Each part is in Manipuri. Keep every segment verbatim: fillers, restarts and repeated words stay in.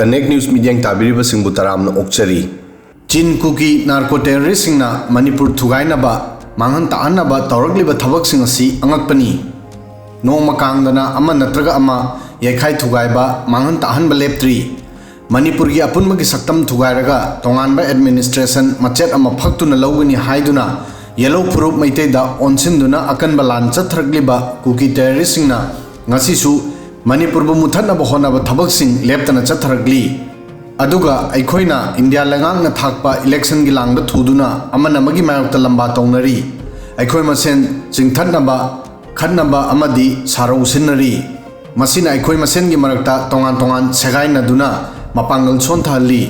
Connect News ꯃꯤꯠꯌꯦꯡ ꯇꯥꯕꯤꯔꯤꯕꯁꯤꯡꯕꯨ ꯇꯔꯥꯝꯅ ꯑꯣꯛꯆꯔꯤ꯫ ꯆꯤꯟ ꯀꯨꯀꯤ ꯅꯥꯔꯀꯣ ꯇꯦꯔꯣꯔꯤꯁꯁꯤꯡꯅ ꯃꯅꯤꯄꯨꯔ ꯊꯨꯒꯥꯏꯅꯕ, ꯃꯥꯡꯍꯟ ꯇꯥꯛꯍꯟꯅꯕ ꯇꯧꯔꯛꯂꯤꯕ ꯊꯕꯛꯁꯤꯡ ꯑꯁꯤ ꯑꯉꯛꯄꯅꯤ꯫ ꯅꯣꯡꯃ ꯀꯥꯡꯗꯅ ꯑꯃ ꯅꯠꯇ꯭ꯔꯒ ꯑꯃ ꯌꯩꯈꯥꯏ ꯊꯨꯒꯥꯏꯕ, ꯃꯥꯡꯍꯟ ꯇꯥꯛꯍꯟꯕ ꯂꯦꯞꯇ꯭ꯔꯤ꯫ ꯃꯅꯤꯄꯨꯔꯒꯤ ꯑꯄꯨꯟꯕꯒꯤ ꯁꯛꯇꯝ ꯊꯨꯒꯥꯏꯔꯒ ꯇꯣꯉꯥꯟꯕ administration ꯃꯆꯦꯠ ꯑꯃ ꯐꯛꯇꯨꯅ ꯂꯧꯒꯅꯤ ꯍꯥꯏꯗꯨꯅ ꯌꯦꯜꯂꯧ ꯐꯨꯔꯨꯞ ꯃꯩꯇꯩꯗ ꯑꯣꯟꯁꯤꯟꯗꯨꯅ ꯑꯀꯟꯕ ꯂꯥꯟ ꯆꯠꯊꯔꯛꯂꯤꯕ ꯀꯨꯀꯤ ꯇꯦꯔꯣꯔꯤꯁꯁꯤꯡꯅ ꯉꯁꯤꯁꯨ ꯃꯅꯤꯄꯨꯔꯕꯨ ꯃꯨꯊꯠꯅꯕ ꯍꯣꯠꯅꯕ ꯊꯕꯛꯁꯤꯡ ꯂꯦꯞꯇꯅ ꯆꯠꯊꯔꯛꯂꯤ꯫ ꯑꯗꯨꯒ ꯑꯩꯈꯣꯏꯅ ꯏꯟꯗꯤꯌꯥ ꯂꯩꯉꯥꯛꯅ ꯊꯥꯛꯄ electionꯒꯤ ꯂꯥꯡꯗ ꯊꯨꯗꯨꯅ ꯑꯃꯅ ꯑꯃꯒꯤ ꯃꯥꯌꯣꯛꯇ ꯂꯝꯕꯥ ꯇꯧꯅꯔꯤ꯫ ꯑꯩꯈꯣꯏ ꯃꯁꯦꯟ ꯆꯤꯡꯊꯠꯅꯕ, ꯈꯠꯅꯕ ꯑꯃꯗꯤ ꯁꯥꯔꯧ ꯁꯤꯟꯅꯔꯤ꯫ ꯃꯁꯤꯅ ꯑꯩꯈꯣꯏ ꯃꯁꯦꯟꯒꯤ ꯃꯔꯛꯇ ꯇꯣꯉꯥꯟ ꯇꯣꯉꯥꯟ ꯁꯦꯒꯥꯏꯅꯗꯨꯅ ꯃꯄꯥꯡꯒꯜ ꯁꯣꯟꯊꯍꯜꯂꯤ꯫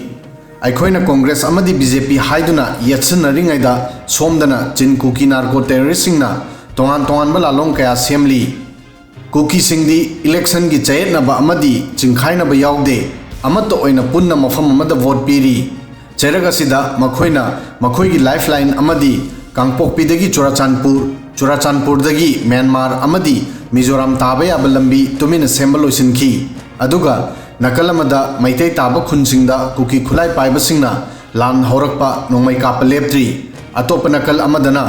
ꯑꯩꯈꯣꯏꯅ ꯀꯣꯡꯒ꯭ꯔꯦꯁ ꯑꯃꯗꯤ BJP ꯍꯥꯏꯗꯨꯅ ꯌꯦꯠꯁꯤꯟꯅꯔꯤꯉꯩꯗ ꯁꯣꯝꯗꯅ ꯆꯤꯟ ꯀꯨꯀꯤ ꯅꯥꯔꯀꯣ ꯇꯦꯔꯣꯔꯤꯁꯁꯤꯡꯅ ꯇꯣꯉꯥꯟ ꯇꯣꯉꯥꯟꯕ ꯂꯥꯂꯣꯡ ꯀꯌꯥ ꯁꯦꯝꯂꯤ꯫ ꯀꯨꯀꯤꯁꯤꯡꯗꯤ electionꯒꯤ ꯆꯌꯦꯠꯅꯕ ꯑꯃꯗꯤ ꯆꯤꯡꯈꯥꯏꯅꯕ ꯌꯥꯎꯗꯦ꯫ ꯑꯃꯠꯇ ꯑꯣꯏꯅ ꯄꯨꯟꯅ ꯃꯐꯝ ꯑꯃꯗ vote ꯄꯤꯔꯤ꯫ ꯆꯩꯔꯛ ꯑꯁꯤꯗ ꯃꯈꯣꯏꯅ ꯃꯈꯣꯏꯒꯤ lifeline ꯑꯃꯗꯤ ꯀꯥꯡꯄꯣꯛꯄꯤꯗꯒꯤ ꯆꯨꯔꯥꯆꯥꯟꯄꯨꯔ, ꯆꯨꯔꯥꯆꯥꯟꯄꯨꯔꯗꯒꯤ ꯃ꯭ꯌꯥꯟꯃꯥꯔ ꯑꯃꯗꯤ ꯃꯤꯖꯣꯔꯥꯝ ꯇꯥꯕ ꯌꯥꯕ ꯂꯝꯕꯤ ꯇꯨꯃꯤꯟꯅ ꯁꯦꯝꯕ ꯂꯣꯏꯁꯤꯟꯈꯤ꯫ ꯑꯗꯨꯒ ꯅꯥꯀꯜ ꯑꯃꯗ ꯃꯩꯇꯩ ꯇꯥꯕ ꯈꯨꯟꯁꯤꯡꯗ ꯀꯨꯀꯤ ꯈꯨꯠꯂꯥꯏ ꯄꯥꯏꯕꯁꯤꯡꯅ ꯂꯥꯟ ꯍꯧꯔꯛꯄ ꯅꯣꯡꯃꯩ ꯀꯥꯞꯄ ꯂꯦꯞꯇ꯭ꯔꯤ꯫ ꯑꯇꯣꯞꯄ ꯅꯥꯀꯜ ꯑꯃꯗꯅ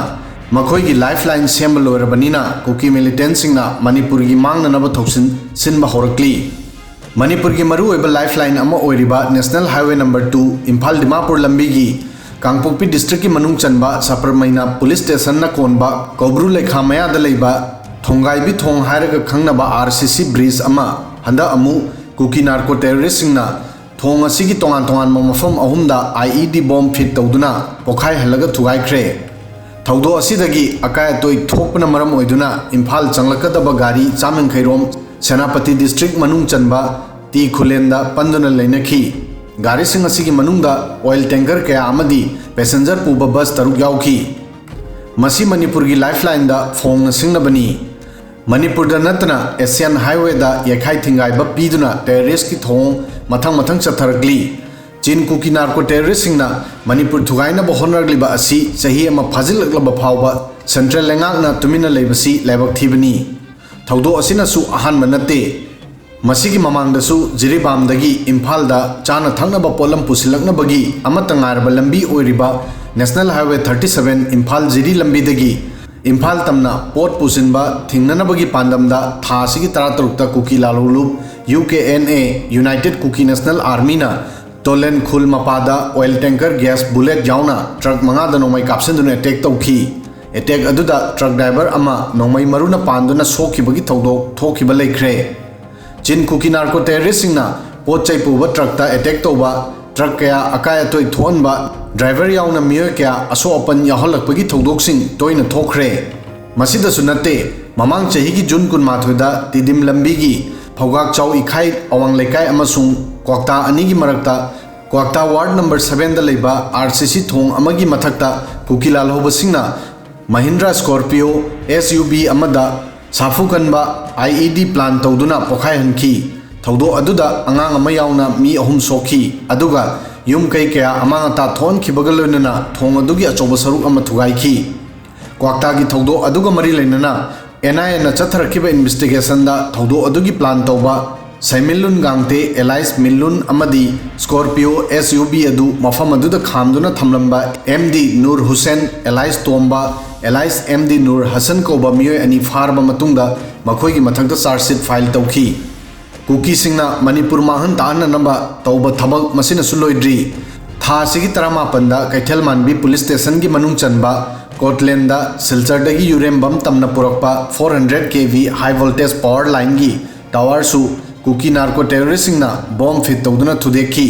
ꯃꯈꯣꯏꯒꯤ lifeline ꯁꯦꯝꯕ ꯂꯣꯏꯔꯕꯅꯤꯅ ꯀꯨꯀꯤ militantꯁꯤꯡꯅ ꯃꯅꯤꯄꯨꯔꯒꯤ ꯃꯥꯡꯅꯅꯕ ꯊꯧꯁꯤꯟ ꯁꯤꯟꯕ ꯍꯧꯔꯛꯂꯤ꯫ ꯃꯅꯤꯄꯨꯔꯒꯤ ꯃꯔꯨꯑꯣꯏꯕ lifeline ꯑꯃ ꯑꯣꯏꯔꯤꯕ National Highway number two Imphal Dimapur ꯂꯝꯕꯤꯒꯤ ꯀꯥꯡꯄꯣꯛꯄꯤ districtꯀꯤ ꯃꯅꯨꯡ ꯆꯟꯕ ꯁꯄꯔꯃꯩꯅ police stationꯅ ꯀꯣꯟꯕ ꯀꯧꯕ꯭ꯔꯨ ꯂꯩꯈꯥ ꯃꯌꯥꯗ ꯂꯩꯕ ꯊꯣꯡꯒꯥꯏꯕꯤ ꯊꯣꯡ ꯍꯥꯏꯔꯒ ꯈꯪꯅꯕ RCC bridge ꯑꯃ ꯍꯟꯗꯛ ꯑꯃꯨꯛ ꯀꯨꯀꯤ ꯅꯥꯔꯀꯣ ꯇꯦꯔꯣꯔꯤꯁꯁꯤꯡꯅ ꯊꯣꯡ ꯑꯁꯤꯒꯤ ꯇꯣꯉꯥꯟ ꯇꯣꯉꯥꯟꯕ ꯃꯐꯝ ꯑꯍꯨꯝꯗ IED bomb fit ꯇꯧꯗꯨꯅ ꯄꯣꯈꯥꯏꯍꯜꯂꯒ ꯊꯨꯒꯥꯏꯈ꯭ꯔꯦ꯫ ꯊꯧꯗꯣꯛ ꯑꯁꯤꯗꯒꯤ ꯑꯀꯥꯏ ꯑꯇꯣꯏ ꯊꯣꯛꯄꯅ ꯃꯔꯝ ꯑꯣꯏꯗꯨꯅ ꯏꯝꯐꯥꯜ ꯆꯪꯂꯛꯀꯗꯕ ꯒꯥꯔꯤ ꯆꯥꯝꯌꯥꯡꯈꯩꯔꯣꯝ ꯁꯦꯅꯥꯄꯇꯤ district ꯃꯅꯨꯡ ꯆꯟꯕ ꯇꯤ ꯈꯨꯂꯦꯟꯗ ꯄꯟꯗꯨꯅ ꯂꯩꯅꯈꯤ꯫ ꯒꯥꯔꯤꯁꯤꯡ ꯑꯁꯤꯒꯤ ꯃꯅꯨꯡꯗ oil tanker ꯀꯌꯥ ꯑꯃꯗꯤ passenger ꯄꯨꯕ bus ꯇꯔꯨꯛ ꯌꯥꯎꯈꯤ꯫ ꯃꯁꯤ ꯃꯅꯤꯄꯨꯔꯒꯤ lifelineꯗ ꯐꯣꯡꯅ ꯁꯤꯡꯅꯕꯅꯤ꯫ ꯃꯅꯤꯄꯨꯔꯗ ꯅꯠꯇꯅ Asian Highwayꯗ ꯌꯩꯈꯥꯏ ꯊꯤꯡꯒꯥꯏꯕ ꯄꯤꯗꯨꯅ terroristꯀꯤ ꯊꯧꯑꯣꯡ ꯃꯊꯪ ꯃꯊꯪ ꯆꯠꯊꯔꯛꯂꯤ꯫ ꯆꯤꯟ ꯀꯨꯀꯤ ꯅꯥꯔꯀꯣ ꯇꯦꯔꯣꯔꯤꯁꯁꯤꯡꯅ ꯃꯅꯤꯄꯨꯔ ꯊꯨꯒꯥꯏꯅꯕ ꯍꯣꯠꯅꯔꯛꯂꯤꯕ ꯑꯁꯤ ꯆꯍꯤ ꯑꯃ ꯐꯥꯖꯤꯜꯂꯛꯂꯕ ꯐꯥꯎꯕ central ꯂꯩꯉꯥꯛꯅ ꯇꯨꯃꯤꯟꯅ ꯂꯩꯕꯁꯤ ꯂꯥꯏꯕꯛ ꯊꯤꯕꯅꯤ꯫ ꯊꯧꯗꯣꯛ ꯑꯁꯤꯅꯁꯨ ꯑꯍꯥꯟꯕ ꯅꯠꯇꯦ꯫ ꯃꯁꯤꯒꯤ ꯃꯃꯥꯡꯗꯁꯨ ꯖꯤꯔꯤꯕꯥꯝꯗꯒꯤ ꯏꯝꯐꯥꯜꯗ ꯆꯥꯅ ꯊꯛꯅꯕ ꯄꯣꯠꯂꯝ ꯄꯨꯁꯤꯜꯂꯛꯅꯕꯒꯤ ꯑꯃꯠꯇ ꯉꯥꯏꯔꯕ ꯂꯝꯕꯤ ꯑꯣꯏꯔꯤꯕ National Highway thirty seven Imphal ꯖꯤꯔꯤ ꯂꯝꯕꯤꯗꯒꯤ ꯏꯝꯐꯥꯜ ꯇꯝꯅ ꯄꯣꯠ ꯄꯨꯁꯤꯟꯕ ꯊꯤꯡꯅꯅꯕꯒꯤ ꯄꯥꯟꯗꯝꯗ ꯊꯥ ꯑꯁꯤꯒꯤ ꯇꯔꯥꯇꯔꯨꯛꯇ Kuki Lalhoulup, U K N A, United Kuki National Armyꯅ ꯇꯣꯂꯦꯟ ꯈꯨꯜ ꯃꯄꯥꯗ oil tanker, gas bullet ꯌꯥꯎꯅ ꯇ꯭ꯔꯛ ꯃꯉꯥꯗ ꯅꯣꯡꯃꯩ ꯀꯥꯞꯁꯤꯟꯗꯨꯅ attack ꯇꯧꯈꯤ꯫ Attack ꯑꯗꯨꯗ ꯇ꯭ꯔꯛ ꯗ꯭ꯔꯥꯏꯚꯔ ꯑꯃ ꯅꯣꯡꯃꯩ ꯃꯔꯨꯅ ꯄꯥꯟꯗꯨꯅ ꯁꯣꯛꯈꯤꯕꯒꯤ ꯊꯧꯗꯣꯛ ꯊꯣꯛꯈꯤꯕ ꯂꯩꯈ꯭ꯔꯦ꯫ ꯆꯤꯟ ꯀꯨꯀꯤ ꯅꯥꯔꯀꯣ ꯇꯦꯔꯣꯔꯤꯁꯁꯤꯡꯅ ꯄꯣꯠ ꯆꯩ ꯄꯨꯕ ꯇ꯭ꯔꯛꯇ attack ꯇꯧꯕ, ꯇ꯭ꯔꯛ ꯀꯌꯥ ꯑꯀꯥꯏ ꯑꯇꯣꯏ ꯊꯣꯛꯍꯟꯕ, ꯗ꯭ꯔꯥꯏꯚꯔ ꯌꯥꯎꯅ ꯃꯤꯑꯣꯏ ꯀꯌꯥ ꯑꯁꯣꯛ ꯑꯄꯟ ꯌꯥꯎꯍꯜꯂꯛꯄꯒꯤ ꯊꯧꯗꯣꯛꯁꯤꯡ ꯇꯣꯏꯅ ꯊꯣꯛꯈ꯭ꯔꯦ꯫ ꯃꯁꯤꯗꯁꯨ ꯅꯠꯇꯦ, ꯃꯃꯥꯡ ꯆꯍꯤꯒꯤ ꯖꯨꯟ ꯀꯨꯟꯃꯥꯊꯣꯏꯗ ꯇꯤꯗꯤꯝ ꯂꯝꯕꯤꯒꯤ ꯐꯧꯒꯥꯛꯆꯥꯎ ꯏꯈꯥꯏ ꯑꯋꯥꯡ ꯂꯩꯀꯥꯏ ꯑꯃꯁꯨꯡ ꯀ꯭ꯋꯥꯛꯇꯥ ꯑꯅꯤꯒꯤ ꯃꯔꯛꯇ ꯀ꯭ꯋꯥꯛꯇꯥ ꯋꯥꯔꯗ ꯅꯝꯕꯔ ꯁꯚꯦꯟꯗ ꯂꯩꯕ ꯑꯥꯔ ꯁꯤ ꯁꯤ ꯊꯣꯡ ꯑꯃꯒꯤ ꯃꯊꯛꯇ ꯀꯨꯀꯤ ꯂꯥꯜꯍꯧꯕꯁꯤꯡꯅ ꯃꯍꯤꯟꯗ꯭ꯔꯥ ꯁ꯭ꯀꯣꯔꯄꯤꯌꯣ ꯑꯦꯁ ꯌꯨ ꯚꯤ ꯑꯃꯗ ꯁꯥꯐꯨ ꯀꯟꯕ ꯑꯥꯏ ꯏ ꯗꯤ plan ꯇꯧꯗꯨꯅ ꯄꯣꯈꯥꯏꯍꯟꯈꯤ꯫ ꯊꯧꯗꯣꯛ ꯑꯗꯨꯗ ꯑꯉꯥꯡ ꯑꯃ ꯌꯥꯎꯅ ꯃꯤ ꯑꯍꯨꯝ ꯁꯣꯛꯈꯤ, ꯑꯗꯨꯒ ꯌꯨꯝ ꯀꯩ ꯀꯌꯥ ꯑꯃꯥꯡ ꯑꯇꯥ ꯊꯣꯛꯍꯟꯈꯤꯕꯒ ꯂꯣꯏꯅꯅ ꯊꯣꯡ ꯑꯗꯨꯒꯤ ꯑꯆꯧꯕ ꯁꯔꯨꯛ ꯑꯃ ꯊꯨꯒꯥꯏꯈꯤ꯫ ꯀ꯭ꯋꯥꯛꯇꯥꯒꯤ ꯊꯧꯗꯣꯛ ꯑꯗꯨꯒ ꯃꯔꯤ ꯂꯩꯅꯅ ꯑꯦꯟ ꯑꯥꯏ ꯑꯦꯅ ꯆꯠꯊꯔꯛꯈꯤꯕ investigationꯗ ꯊꯧꯗꯣꯛ ꯑꯗꯨꯒꯤ plan ꯇꯧꯕ ꯁꯩꯃꯤꯟꯂꯨꯟ ꯒꯥꯡꯇꯦ alias ꯃꯤꯟꯂꯨꯟ ꯑꯃꯗꯤ ꯁ꯭ꯀꯣꯔꯄꯤꯌꯣ ꯑꯦꯁ ꯌꯨ ꯚꯤ ꯑꯗꯨ ꯃꯐꯝ ꯑꯗꯨꯗ ꯈꯥꯝꯗꯨꯅ ꯊꯝꯂꯝꯕ M D Nur Hussain alias ꯇꯣꯝꯕ alias M D Nur Hasan ꯀꯧꯕ ꯃꯤꯑꯣꯏ ꯑꯅꯤ ꯐꯥꯔꯕ ꯃꯇꯨꯡꯗ ꯃꯈꯣꯏꯒꯤ ꯃꯊꯛꯇ charge sheet file ꯇꯧꯈꯤ꯫ ꯀꯨꯀꯤꯁꯤꯡꯅ ꯃꯅꯤꯄꯨꯔ ꯃꯥꯡꯍꯟ ꯇꯥꯛꯍꯟꯅꯅꯕ ꯇꯧꯕ ꯊꯕꯛ ꯃꯁꯤꯅꯁꯨ ꯂꯣꯏꯗ꯭ꯔꯤ꯫ ꯊꯥ ꯑꯁꯤꯒꯤ ꯇꯔꯥꯃꯥꯄꯟꯗ ꯀꯩꯊꯦꯜꯃꯥꯟꯕꯤ ꯄꯨꯂꯤꯁ ꯁ꯭ꯇꯦꯁꯟꯒꯤ ꯃꯅꯨꯡ ꯆꯟꯕ ꯀꯣꯠꯂꯦꯟꯗ ꯁꯤꯜꯆꯔꯗꯒꯤ ꯌꯨꯔꯦꯝꯕꯝ ꯇꯝꯅ ꯄꯨꯔꯛꯄ four hundred K V high voltage power lineꯒꯤ towerꯁꯨ ꯀꯨꯀꯤ ꯅꯥꯔꯀꯣ ꯇꯦꯔꯣꯔꯤꯁꯁꯤꯡꯅ bomb fit ꯇꯧꯗꯨꯅ ꯊꯨꯗꯦꯛꯈꯤ꯫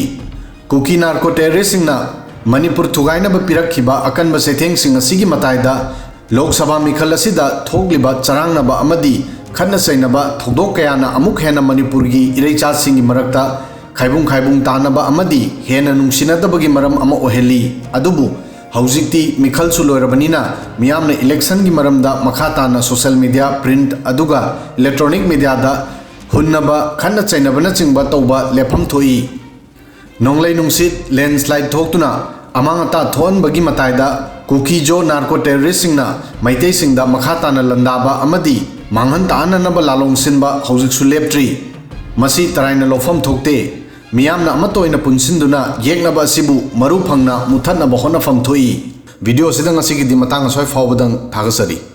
ꯀꯨꯀꯤ ꯅꯥꯔꯀꯣ ꯇꯦꯔꯣꯔꯤꯁꯁꯤꯡꯅ ꯃꯅꯤꯄꯨꯔ ꯊꯨꯒꯥꯏꯅꯕ ꯄꯤꯔꯛꯈꯤꯕ ꯑꯀꯟꯕ ꯆꯩꯊꯦꯡꯁꯤꯡ ꯑꯁꯤꯒꯤ ꯃꯇꯥꯏꯗ ꯂꯣꯛ ꯁꯚꯥ ꯃꯤꯈꯜ ꯑꯁꯤꯗ ꯊꯣꯛꯂꯤꯕ ꯆꯔꯥꯡꯅꯕ ꯑꯃꯗꯤ ꯈꯠꯅ ꯆꯩꯅꯕ ꯊꯧꯗꯣꯛ ꯀꯌꯥꯅ ꯑꯃꯨꯛ ꯍꯦꯟꯅ ꯃꯅꯤꯄꯨꯔꯒꯤ ꯏꯔꯩꯆꯥꯁꯤꯡꯒꯤ ꯃꯔꯛꯇ ꯈꯥꯏꯕꯨꯡ ꯈꯥꯏꯕꯨꯡ ꯇꯥꯅꯕ ꯑꯃꯗꯤ ꯍꯦꯟꯅ ꯅꯨꯡꯁꯤꯅꯗꯕꯒꯤ ꯃꯔꯝ ꯑꯃ ꯑꯣꯏꯍꯜꯂꯤ꯫ ꯑꯗꯨꯕꯨ ꯍꯧꯖꯤꯛꯇꯤ ꯃꯤꯈꯜꯁꯨ ꯂꯣꯏꯔꯕꯅꯤꯅ ꯃꯤꯌꯥꯝꯅ electionꯒꯤ ꯃꯔꯝꯗ ꯃꯈꯥ ꯇꯥꯅ social media, print ꯑꯗꯨꯒ electronic mediaꯗ ꯍꯨꯟꯅꯕ, ꯈꯠꯅ ꯆꯩꯅꯕꯅꯆꯤꯡꯕ ꯇꯧꯕ ꯂꯦꯞꯐꯝ ꯊꯣꯛꯏ꯫ ꯅꯣꯡꯂꯩ ꯅꯨꯡꯁꯤꯠ, landslide ꯊꯣꯛꯇꯨꯅ ꯑꯃꯥꯡ ꯑꯇꯥ ꯊꯣꯛꯍꯟꯕꯒꯤ ꯃꯇꯥꯏꯗ ꯀꯨꯀꯤꯖꯣ ꯅꯥꯔꯀꯣ ꯇꯦꯔꯣꯔꯤꯁꯁꯤꯡꯅ ꯃꯩꯇꯩꯁꯤꯡꯗ ꯃꯈꯥ ꯇꯥꯅ ꯂꯥꯟꯗꯥꯕ ꯑꯃꯗꯤ ꯃꯥꯡꯍꯟ ꯇꯥꯛꯍꯟꯅꯅꯕ ꯂꯥꯂꯣꯡ ꯁꯤꯟꯕ ꯍꯧꯖꯤꯛꯁꯨ ꯂꯦꯞꯇ꯭ꯔꯤ꯫ ꯃꯁꯤ ꯇꯔꯥꯏꯅ ꯂꯧꯐꯝ ꯊꯣꯛꯇꯦ꯫ ꯃꯤꯌꯥꯝꯅ ꯑꯃꯠꯇ ꯑꯣꯏꯅ ꯄꯨꯟꯁꯤꯟꯗꯨꯅ ꯌꯦꯛꯅꯕ ꯑꯁꯤꯕꯨ ꯃꯔꯨ ꯐꯪꯅ ꯃꯨꯊꯠꯅꯕ ꯍꯣꯠꯅꯐꯝ ꯊꯣꯛꯏ꯫ ꯚꯤꯗꯤꯑꯣꯁꯤꯗ ꯉꯁꯤꯒꯤꯗꯤ ꯃꯇꯥꯡ ꯑꯁ꯭ꯋꯥꯏ ꯐꯥꯎꯕꯗꯪ꯫ ꯊꯥꯒꯠꯆꯔꯤ꯫